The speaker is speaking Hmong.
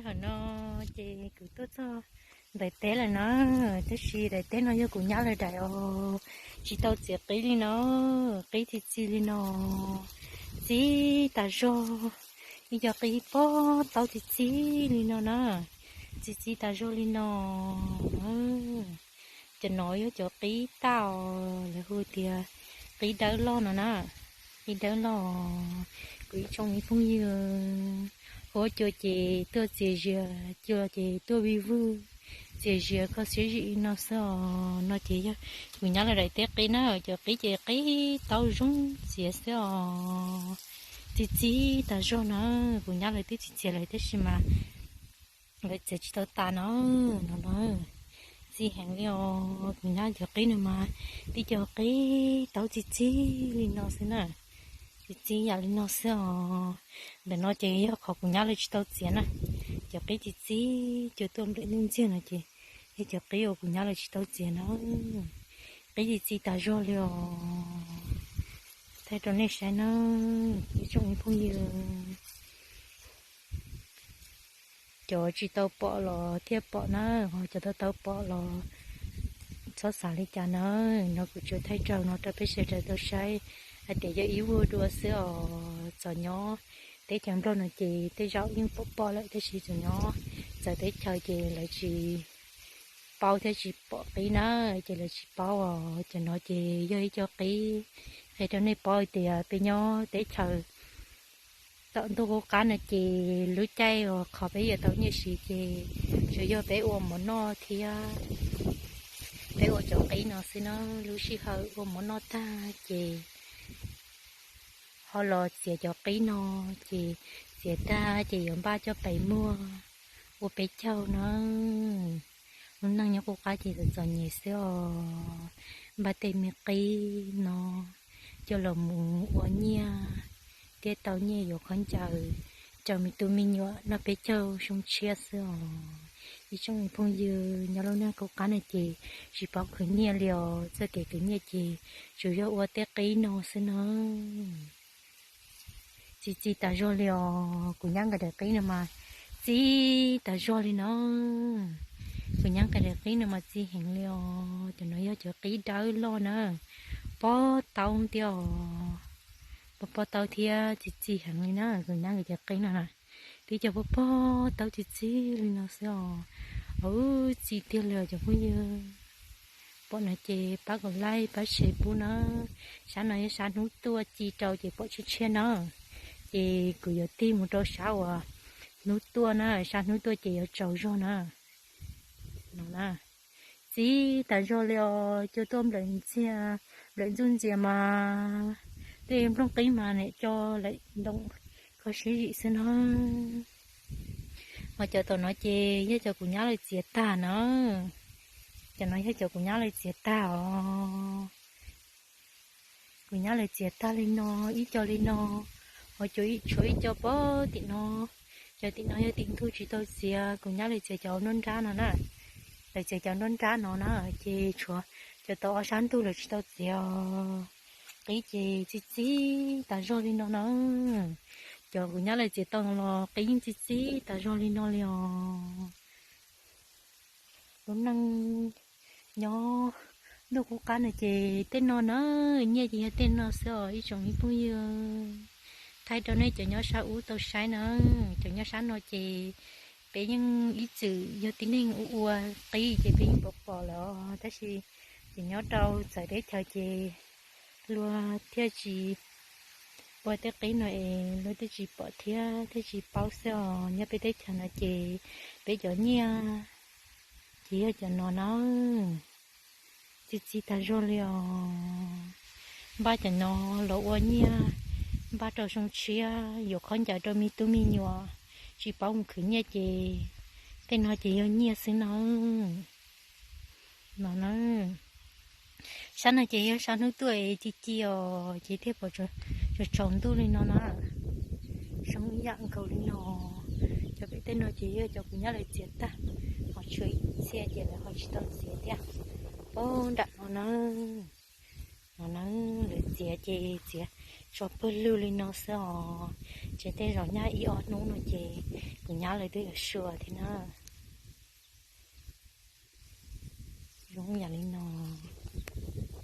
Hom no ces kuv tuaj txog daim teb lawm na, tab sis daim teb no yog kuv nyab lawv daim os, tsis tau txiav qib li no, qib txi txiv li no, txiv tas zog, ib co qib pob taub txi txiv li no na, txi txiv tas zog li no. Cov no yog cov qib tauj, lawv hu tias qib dawb loj no na, qib dawb loj. Kuv ib tsoom me phooj ywg, huab cua ces tuaj txias zias, cua ces tuaj vij vwg, txias zias kho siab zim li no xwb os. No ces yog kuv nyab lawv daim teb qib na, cov qib ces qib taub zoo txiav xwb os. Txi txiv tas zog na, kuv nyab lawv twb txi txiav lawm tab sis mas lawv txiav tsis tau tas no, no na. Txi heev li os, kuv nyab cov qib no mas tib co qib taub txi txiv li no xwb na. Txi txiv yam li no xwb os. Ntawm no ces yog qhov kuv nyab lawv tsis tau txiav na. Cov qib txi txiv cua tuaj nplawm ntxiag ntxiag no ces yog cov qib uas kuv nyab lawv tsis tau txiav na. Qib txi txiv tas zog li os. Thaij rau nej saib na, ib tsoom me phooj ywg. Cov tsis tau pom los thiaj pom na, ho cov tau tau pom los txhob xav li cas na. No kuv tsuas thaij raws no rau peb sawv daws tau saib hais tias yog ib vuag dua xwb os. Txawm nyob teb chaws Nplog no ces tej zaum yeej pom pom lawm tab sis txawm nyob txawv teb chaws ces lawv tsis paub thiab tsis pom qib na, ces lawv tsis paub os. Cov no ces yog ib co qib qhia rau nej paub hais tias peb nyob teb chaws tom ntuj qub qab no ces lub caij uas qhov peb yuav tau nyiaj siv ces tsuas yog peb ua mov noj thiab peb ua cov qib no xwb na. Lub sij hawm ua mov noj tag ces ho los txiav cov qib no, ces txiav tag ces yuav npaj coj pem muag ua peb caug na. Lub neej nyob qub qab ces txom txom nyem xwb os. Npaj tej me qib no coj los mus ua nyiaj thiab tau nyiaj yuav khaub ncaws rau me tub me nyuam noj peb caug xyoo tshiab xwb os. Ib tsoom me phooj ywg, nyob lub neej qub qab no ces tsis paub khwv nyiaj li os. Txoj kev khwv nyiaj ces tsuas yog ua tej qib no xwb na. Txi txiv tas zog li os. Kuv nyab nkawd daim qib no mas txi tas zog li no. Kuv nyab nkawd daim qib no mas txi heev li os. Cov no yog cov qib dawb loj na, pob taub thiab os. Pob pob taub thiab txi txi heev li na. Kuv nyab nkawd cov qib no na, tib co pob pob taub txi txi li no xwb os. Ua txi tiag li os cov phooj ywg. Pom no ces pab kom like pab share pub na. Sab no yog sab hnub tuaj ci rau ces pom tshiab tshiab na. Ces kuv yuav tig mus rau sab uas hnub tuaj na, sab hnub tuaj ces yuav tsaus zog na. No na, txi tas zog li os, cua tuaj nplawm ntxiag, nplawm ntxuj ntxias mas tej nplooj qib mas niam co laim ntoos kho siab zim xwb na. Ho cov tom no ces yog cov kuv nyab lawv txiav tag na. Cov no yog cov kuv nyab lawv txiav tag os. Kuv nyab lawv txiav tag li no, ib co li no, ho cov tshuav ib co pob tim no. Cov tim no yog tim ntug tsis tau txiav, kuv nyab lawv txiav cov nruab nrab no na. Lawv txiav cov nruab nrab no na, ces tshuav cov tau ob sab ntug lawv tsis tau txiav. Qib ces txi txi tas zog li no na. Cov kuv nyab lawv txiav tau los qib yeej txi txi tas zog li no li os. Lub neej nyob ntuj qub qab no ces tej no na, nyiaj ces yog tej no xwb os ib tsoom me phooj ywg. Thaij rau nej cov nyob sab ub tau saib na. Cov nyob sab no ces peb yeej ib txwm yog tib neeg ua ua qib ces peb yeej pom pom lawm os, tab sis ces nyob rau txawv teb chaws ces luag thiaj tsis ua tej qib no es luag thiaj tsis pom thiab thiaj tsis paub xwb os. Nyob peb teb chaws no ces peb cov nyiaj ces yog cov no na. Txi txi tas zog li os. Npaj cov no los ua nyiaj, npaj rau xyoo tshiab yuav khaub ncaws rau me tub me nyuam, tsis paub mus khwv nyiaj ces tej no ces yog nyiaj xwb na. No na, sab no ces yog sab hnub tuaj ci ci os ces thiaj pom tsaus tsaus ntuj li no na. Zoo ib yam nkaus li no. Cov pem tej no ces yog cov kuv nyab lawv txiav tag, ho tshuav ib txhia ces lawv ho tsis tau txiav thiab. Pab nram no na, No na, lawv txiav ces txiav tso pawg lug li no xwb os. Ces tej zaum nyab ib ob hnub no ces kuv nyab lawv twb yuav sua thiab na. Zoo yam li